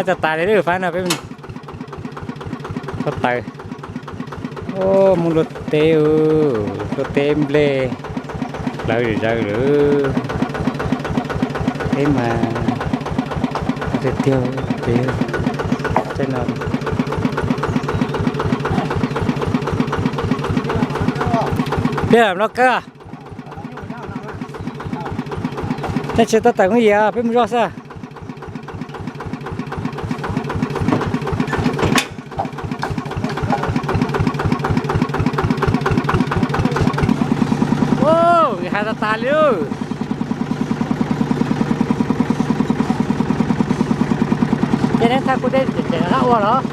Txog tas li lawm, fab no peb txog taws. Ub, muaj luaj teb, luaj teb nplej hlawv zom zaws lawm. Teb mas tiag tiag, teb no. Peb lam no kawg. Nej tsis tau tawm koob yim, peb mus zog xwb. Ub, hais tas tas li. Ces neb thaj kuj deb tseem qab ua los?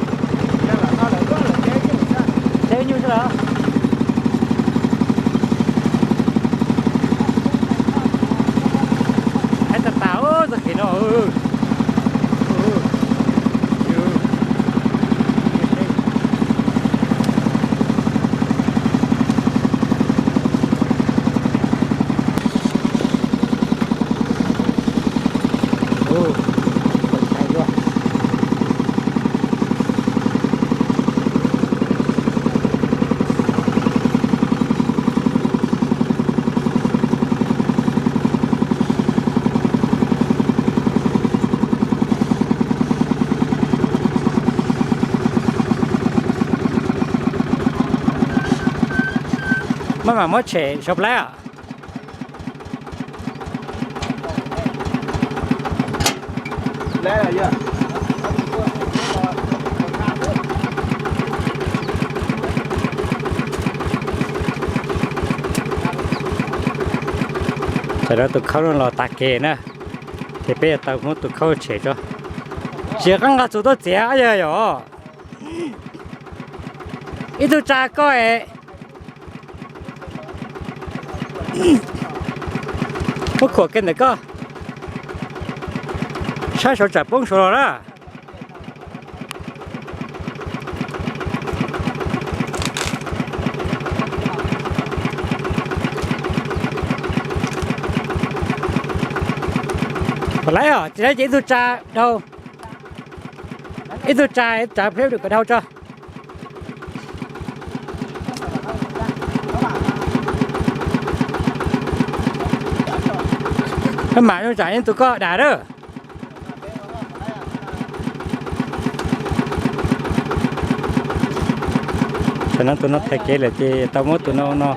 Teb nyuj xwb los? Hais tas tas txoj kev no. Maj mam muab tshem saum plab os. Tam no tus khaub no los tag kev na, ces peb yuav tau muab tus khaub tshem tso. Tsis qab nqa txuas tuaj txiav yog yom. Ib tug tsa koj es. Muab khuam kiag ntawm koj, saib saud tsam poob saud los na. Kom laib os, tsis laib ces ib tug tsa dhau, ib tug tsa, tsa peb kom dhau tso. Maj mam zoo tsam yeej tus koj dam lawm. Tam no tus no thaiv kev lawm ces tau muab tus no no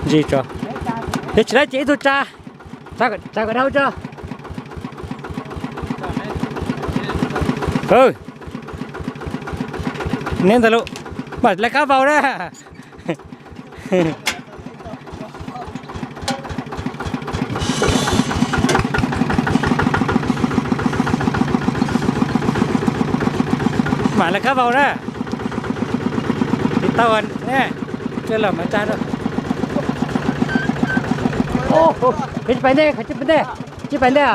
ntsig tso. Yog tsis laib ces ib tug tsa, tsa kom dhau tso. Neb ntag lauj, mam lawv kab vau na. Mam lawv kab vau na. Tsis tau ne, cia los mas tsa rau. Tsis pais ntej, tsis pais ntej, tsis pais ntej.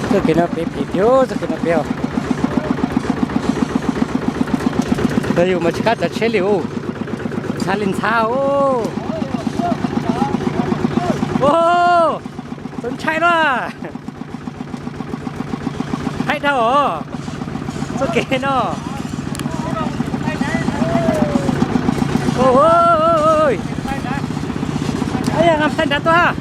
Txoj kev no pem phem tiag, txoj kev no pem. Yog yus mas tsis kam tsav tsheb li us, ntxhab li ntxhab os. Tus ntshai no, haib dhau os txoj kev no. Yog nqa thaij nrad tuaj.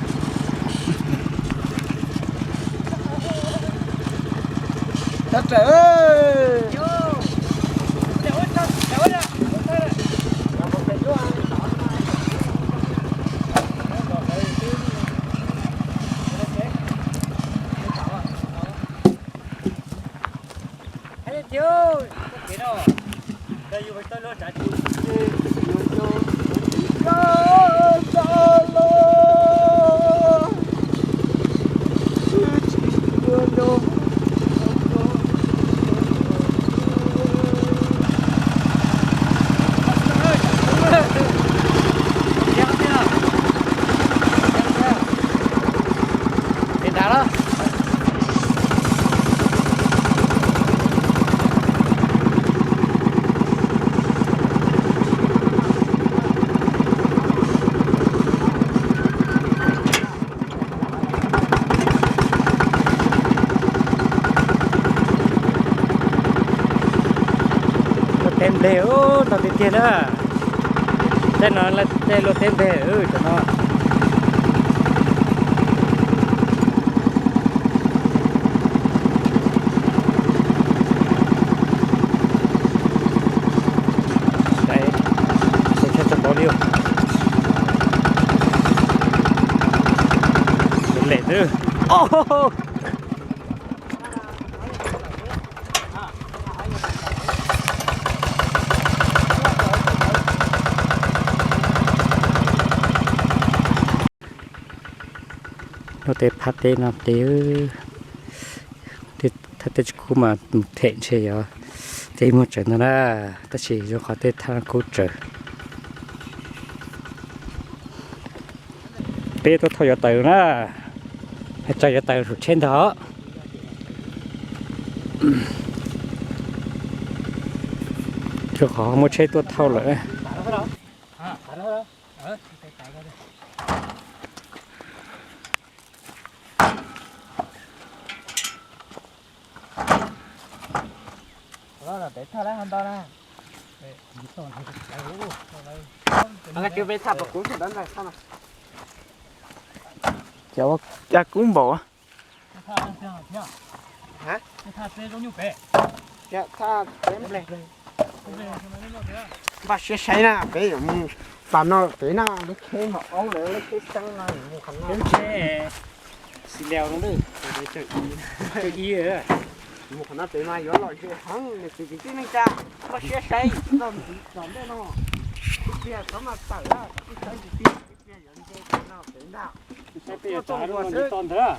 Teb nplej, ntau tiag tiag na. Tej no tej luaj teb nplej, cov no. Saib, saib tsis tau li. Lem xwb. Luaj teb phab teb no teb, thaj teb tsis kub mas mus them ntshe yog teb muag tsawv ntag na, tab sis zoo qhov tej thaj no kub tsawv. Peb tuaj thauj yuav taws na, tsaws yuav taws hauv tsheb ntag. Rau qhov muaj tsheb tuaj thauj lawm. Cas kub npaum. Npaj siab saib na, peb yuav mus tas no pem no, lub tsheb npam aub lawm, lub tsheb xeeb no mus qhov no. Xis leos no, ib mus qhov no pem mas yuav lom zem heev, nws tsis tsis tib neej tsa. Npaj siab saib txog ntxiv txog ntej no, ib pliag txhob mas tawm, ib saib ntsis tib pliag yuav nce no pem ntag. Saib peb yuav txog lub no xwb ntag.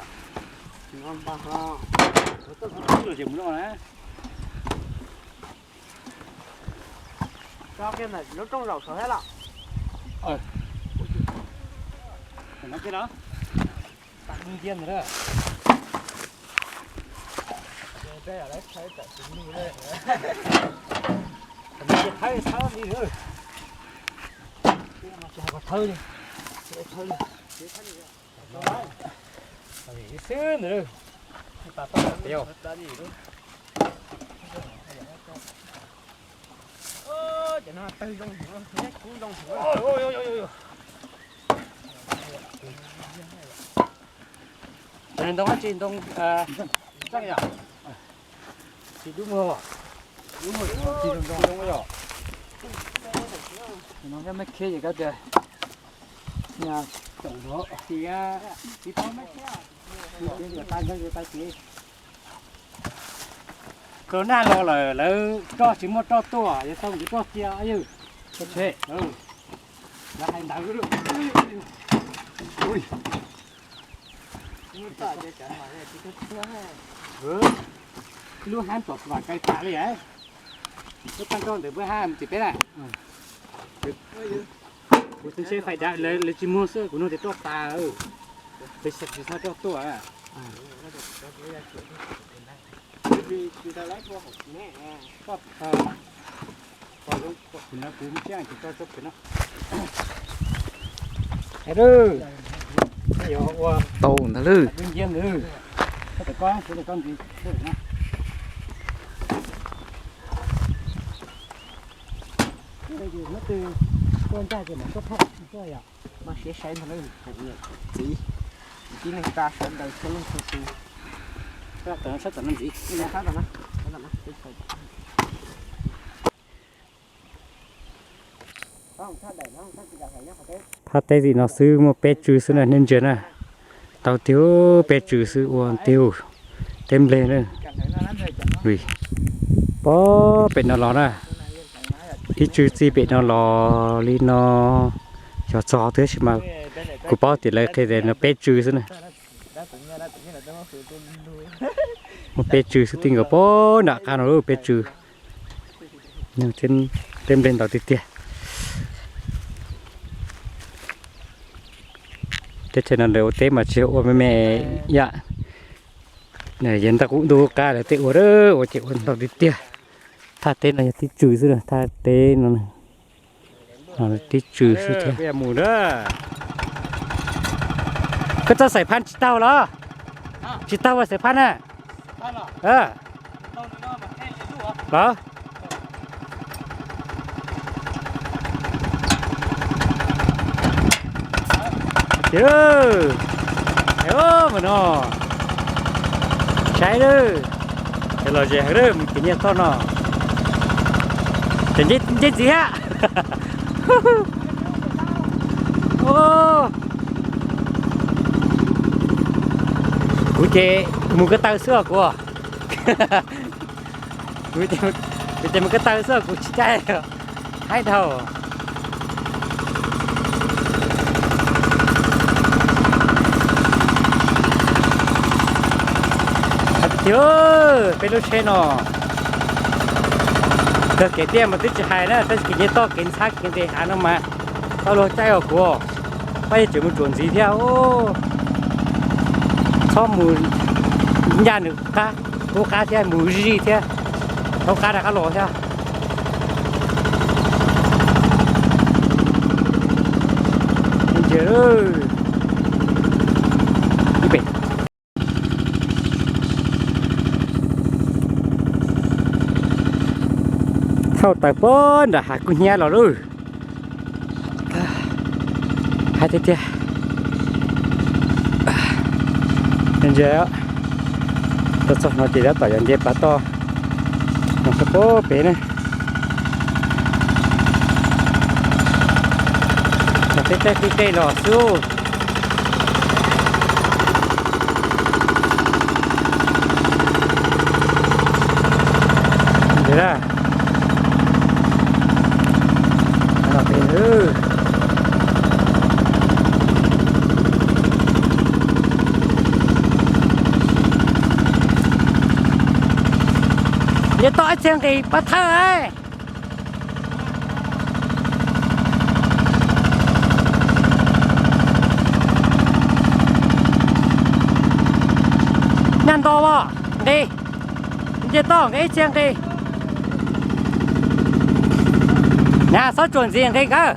No npaj ho lom zem mus no na. Tso kiag ntawm lub rooj zaum saud thiab los? Tam no kiag los? Tam ntsia ntawd. Thawb thawb li, tsis hais kom thawb li, thawb li. Xwb ntawd. Cov no tawg zoo heev, kub zoo heev. Ntoo dab tsi? Ntoo tseej yom? Tsis dub muag, dub muag tsis zoo zoo yom? No meb khib ces koj tias tsoom ntawd tsis, tsis tau meb khib. Corona los lawm lawv roj tsis muaj roj tuaj, yuav tau mus roj cia yawg. Lawv hais ntawd. Lub hab tom vam kais tas li. Lub paj nroj ntawd peb hab mus tim peb lawm. Kuv xav seb fais dav lawv tsis muag xwb, kuv nug tias roj tas, lawv tsis tau roj tuaj. Tau ntag lawm. Mas siab saib ntag lawm txiv, tib neeg tsa sawv daws txhua leej txhua tus. Phab teb tim no xwb muaj peb tsw xwb na, nej ntsia na. Tau tiag, peb tsw xwb ua tiag, teb nplej na. Pab pem no los na, ib tsw txij pem no los li no, xyov txog twg tab sis mas kuv paub tias lawv qhia tias no peb tsw xwb na. Muaj peb tsw xwb, tij nkaus pab nram qab no peb tsw. Teb nplej ntau tiag tiag. Teb chaws no lawv ua teb mas tsis ua me me yam, yog nta qub ntuj qab lawv tej ua, ua ces ua ntau tiag tiag. Thaj teb no yog tib tsw xwb, thaj teb no tib tsw xwb thiab. Koj txoj xaim phab tsis taug los? Tsis taug ua xaim phab na. Los. Ces, es, mus no, saib lawm, ces los ze heev lawm mus kev nyiaj toj no, ces nce ntxiv thiab. Kuv ces mus ko taw xwb os kuv. Kuv ces mus ko taw xwb os kuv tsis caij, haib dhau. Hais tias peb lub tsheb no kawg kev tiag mas twb tsis hais na, tab sis kev nce toj kev ntxhab kev nqis hav no mas tau luag caij os kuv. Pab yog tseem mus tsuam ntxiv thiab. Txhob mus ncaj nws qab, qub qab thiab, mus zij thiab, thaub qab rov qab los thiab. Ntsia, ib pem thauj taws puag nram hav kub hnyiab los lauj. Haib tiag tiag. Ntsia, tuaj txog no ces tab tom yuav nce plab toj no puag pem na. Los tej tej qij qej los xwb. Ntsia, los pem. Nce toj ib txhia nqis pab thawj. Nyaj nto as, nqis, nce toj nqis ib txhia nqis. Nyaj txhob tsuam ntxiv nqis kawg.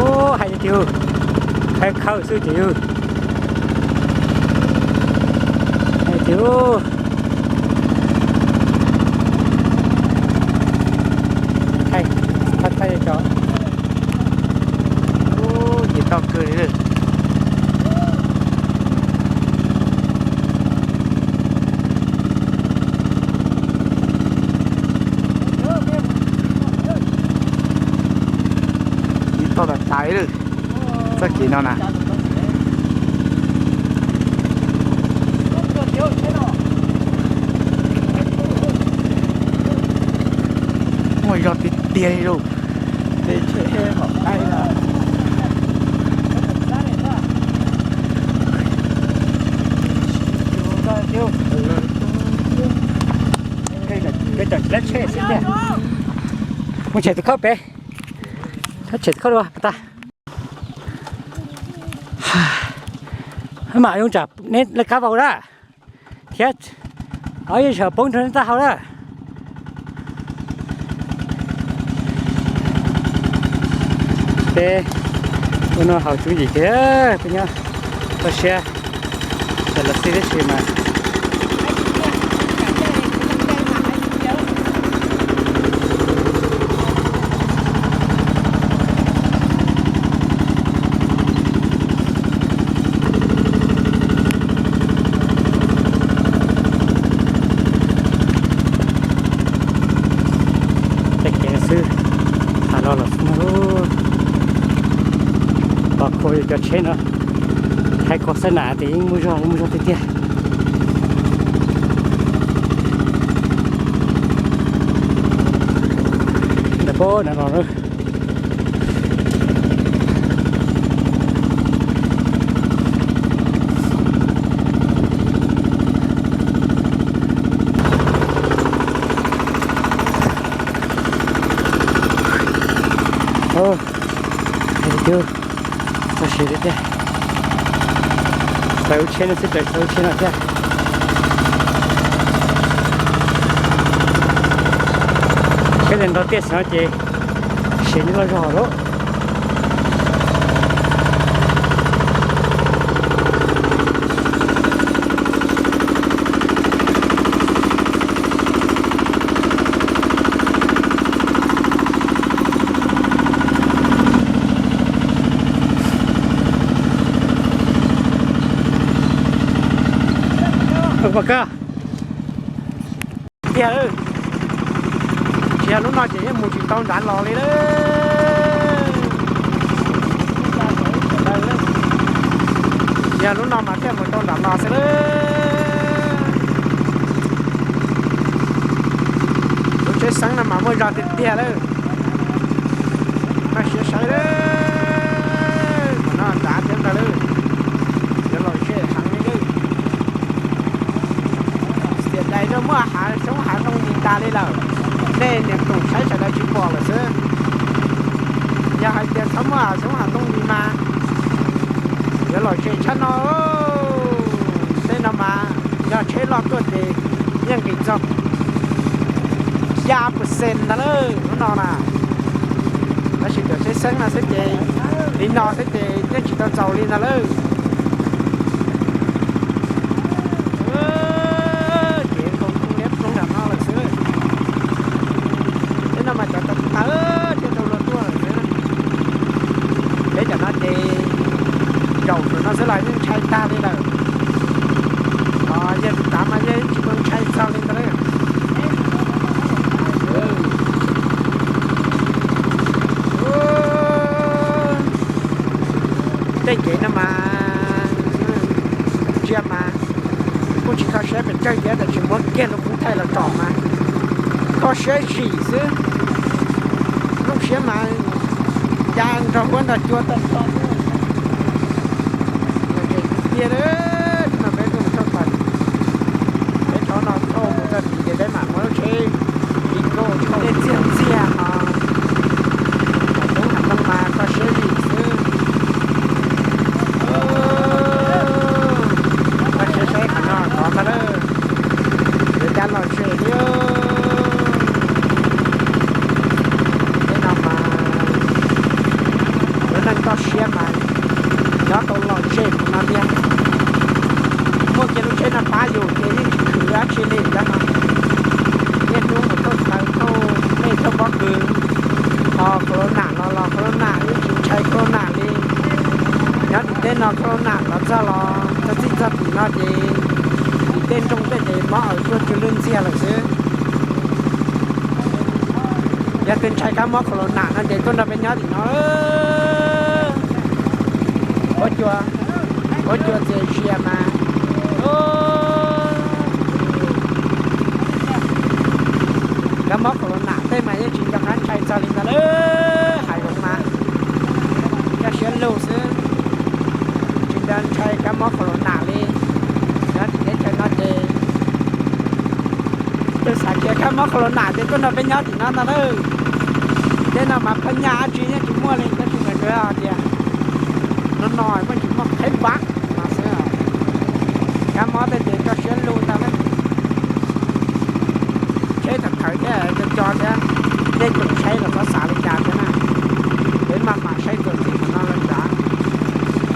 Ub, hais tiag, hais khawm xwb ces yog, hais tiag. Hais, hais tso. Ub, ces toj kawg li. Ib toj tas tas li lawm, txoj kev no na. Muaj zog tiag tiag li lauj. Tej tsheb hom qaib na. Peb tseem tsis lab tsheb xwb tiag. Mus tshem tus khauj pem. Tshem tus khauj dua tas. Mam yoo tsam neb laj kab vau na, thiab yeej tseem poob nrog neb taub hau na. Peb ua no haus tsuv yim tiag, peb nyob toj siab, tas los xij tib si mas. Tej kev xwb, tham los los xwb no. Pom kho cov tsheb no, hais kho xab nam ces yeej muaj zog, muaj zog tiag tiag. Ntawm pab no no. Txog siav tiag tiag. Tawm lub tsheb no xwb, tawm txog lub tsheb no thiab. Peb li nrog tiaj xwb no ces siav nyob loj zog lawm. Pom kawg tiag lawm. Tsis yog lub no ces yeej mus tsis tau nrad los li lawm. Yog lub no mas thiaj mus tau nram los xwb lawm. Lub tsheb xeeb no mas muaj zog tiag tiag lawm. Koj siab saib lawm, qhov no nrad thiab ntag lawm. Yuav lom zem heev li lawm. Xiam dais rau muaj hav xyoob hav ntoo ntsis tas li lawm, nej niam koom saib sawv daws tsis pom lawm xwb. Yog hais tias txhob muaj hav xyoob hav ntoo ntsis mas yuav lom zem tshaj no. Tej no mas yog tsheb loj tuaj ces yeej nqis txog xya percent ntag lawm lub no na. Tab sis cov tsheb xeeb no xwb ces, li no xwb ces yeej tsis tau txaus li ntag lawm. Ces nkaus liab ploog nram no lawm xwb. Tej no mas cov tawv tawv thiaj tau luag tuaj lawm xwb. Peb cov no ces zaum ntawm no xwb los yeej ntshai tag li lawm. Yog tus kav mas yog tsis tau ntshai txog li ntag lawm. Tej kev no mas ntsia mas kuj tsis kho siab pes tsawg thiab, tab sis muab kiag lub koob thaij los tsom mas kho siab zim xwb. Zoo siab mas ya nrog huab nrog cua tag nrho xwb. Tiag, peb tuaj mus thauj taws, peb rov no thauj mus txog tid ces peb mam muab lub tsheb Vigo thauj txiag ntxiag ho. Cov tub hav ntoo mas kho siab zim xwb. Koj siab saib qhov no tod ntag lawm. Yuav cab lom zem li. Tej no mas lub neej koj siab mas nyob tau lom zem mus no tiag. Muaj kiag lub tsheb no pab yus ces yeej tsis khwv dab tsi li cov no. Niaj hnub mus thauj taws thauj nplej thauj pob kws, ho corona los los corona yeej tsis ntshai corona li. Nyob tim teb no corona los txog los txog txij txog tim no ces tim tej nroog tej ces mob aws tuaj tsw lwj ntxiag lawm xwb. Yog twg ntshai kab mob corona no ces tuaj nrog peb nyob tim no. Huab cua, huab cua txias zias mas. Kab mob corona tej mas yeej tsis nco qab ntshai txog li ntawd lawm, hais zoo mas coj siab lug xwb, tsis nco ntshai kab mob corona li. Nyob tim teb chaws no ces twg xav khiav kab mob corona ces tuaj nrog peb nyob tim no ntag lawm. Tim teb no mas phab nyaj dab tsi yeej tsis muaj li, tab sis mas tsuas yog tias no no muaj tsis muaj qheb npab no xwb. Kab mob tej ces coj siab lug ntag lawm. Tsheb tawv tawv thiab co co thiab, nej tsoom saib los txhob xav li cas thiab na. Peb maj mam saib txuas ntxiv qhov no lawm nrad.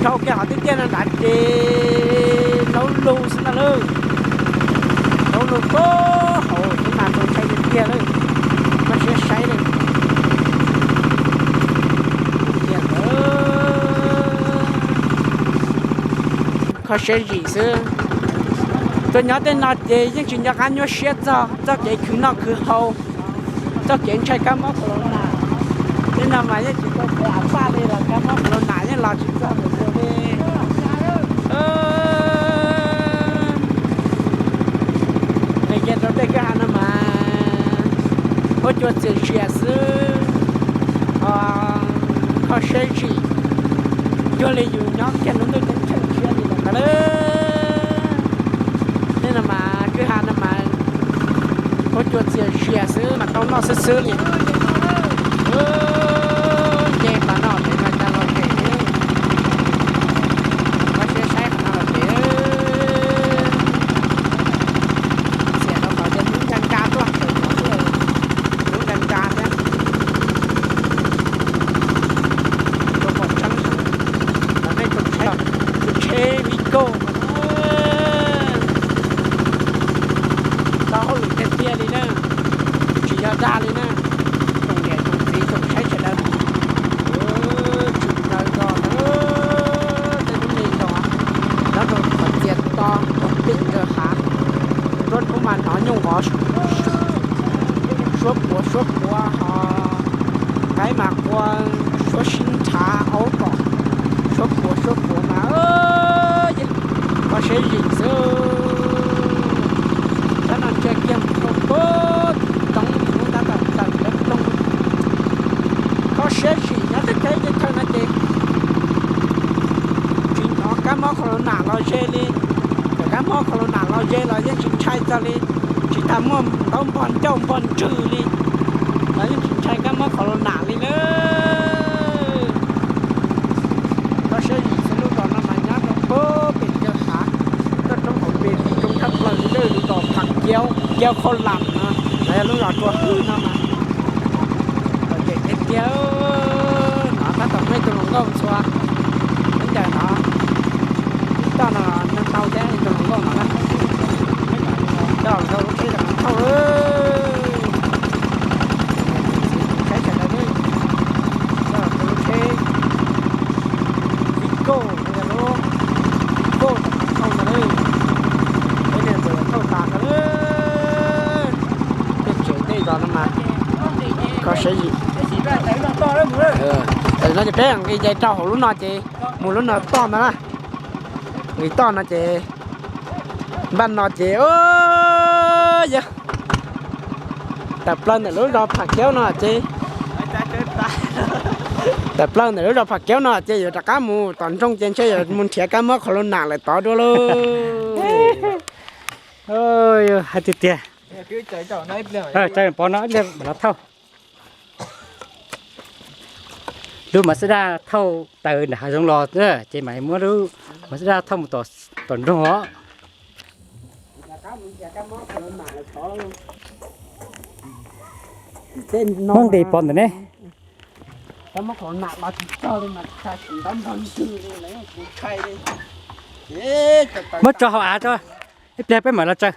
Dhau kiag qhov tiaj tiaj no nrad ces laub lug xwb ntag lawm. Laub lug puag hauv xwb mas txaus ntshai tiag tiag lawm. Koj siab saib lawm. Tiag lawm. Kho siab zim xwb. Tuaj nyob tej no ces yeej tsis nco qab nyuaj siab txog txoj kev khwv noj khwv haus, txoj kev ntshai kab mob corona. Tej no mas yeej tsis tau kev av paj li los kab mob corona yeej los tsis txog tus tus li. Nqis kiag rau tej kwj ha no mas huab cua txias zias xwb, kho siab zim, cuag li yus nyob kiag lub ntuj ceeb tsheej siab li ntawd ntag lauj. Tej no mas kwj ha no mas huab cua txias zias xwb mas tau noj xwb xwb li. Nce qhov no pem mas cas los pem, koj siab saib qhov no los pem. Xiam rau qhov tias hnub nka nka tuaj, hnub nka nka thiab. Rau pom tseeb heev, los nej tsoom saib, tus tsheb Vigo mas tau hauj lwm tiag tiag li na, tsis yog dag li na. Tsoom niam tsoom txiv tsoom saib sawv daws, tsum ncaws zos na, tej lub me zos nyob rau qhov txias to, qhov pim ntawd hav. Suab puav suab puav ho, qaib mas qua suab sib nrhav aub tom, suab puav suab puav mas yog kho siab zim xwb. Tab no ntsia kiag mus rau pem tim roob tab tom tawm dawb ploog. Kho siab zim nyob tej teb tej chaw no ces tsis hnov kab mob corona los ze li. Txawm kab mob corona los ze los yeej tsis ntshai txog li, tsis tas muaj ntaub npog ncauj npog ntswg li los yeej tsis ntshai kab mob corona li na. Kho siab zim xwb, lub zos no mas nyob rau pem caw hav, toj roob hauv pes tsis zoo tshaj plaws li lawm, lub zos Pham Kiaub, Kiaub Khauj Lam no, los yog lub zos Rua Hwm no mas. Lom zem tiag tiag. No tab tom muaj ib tug hluas nkauj ntxhua, ib ncawg no, toj no ntau thiab ib tug hluas nkauj no na. Coj los rau lub tsheb rau qhov thauj. Saib sawv daws, coj los rau lub tsheb Vigo, lub Vigo rau qhov thauj ntag lauj. Peb niag ntxawm thauj tas ntag lauj. Tej tsev tej zos no mas kho siab zim. No ces peb nqis ces rau hauv lub no ces mus lub no toj ntag na. Nqis toj no ces npaj no ces yog tawm plaws ntawm lub zos Pham Kiaub no ces, tawm plaws ntawm lub zos Pham Kiaub no ces yuav rov qab mus tom nroog ces ntshe yuav mus nrhiav kab mob corona lawm tod dua lauj. Hais tiag tiag. Pov no ib pliag mam los thauj. Lub Mazda thauj tawm nram hav zoov los ces mam muab lub Mazda thauj mus tom nroog os. Muab nqis pov ntawm ne. Muab tso hauv av tso, ib pliag peb mam los tsaws.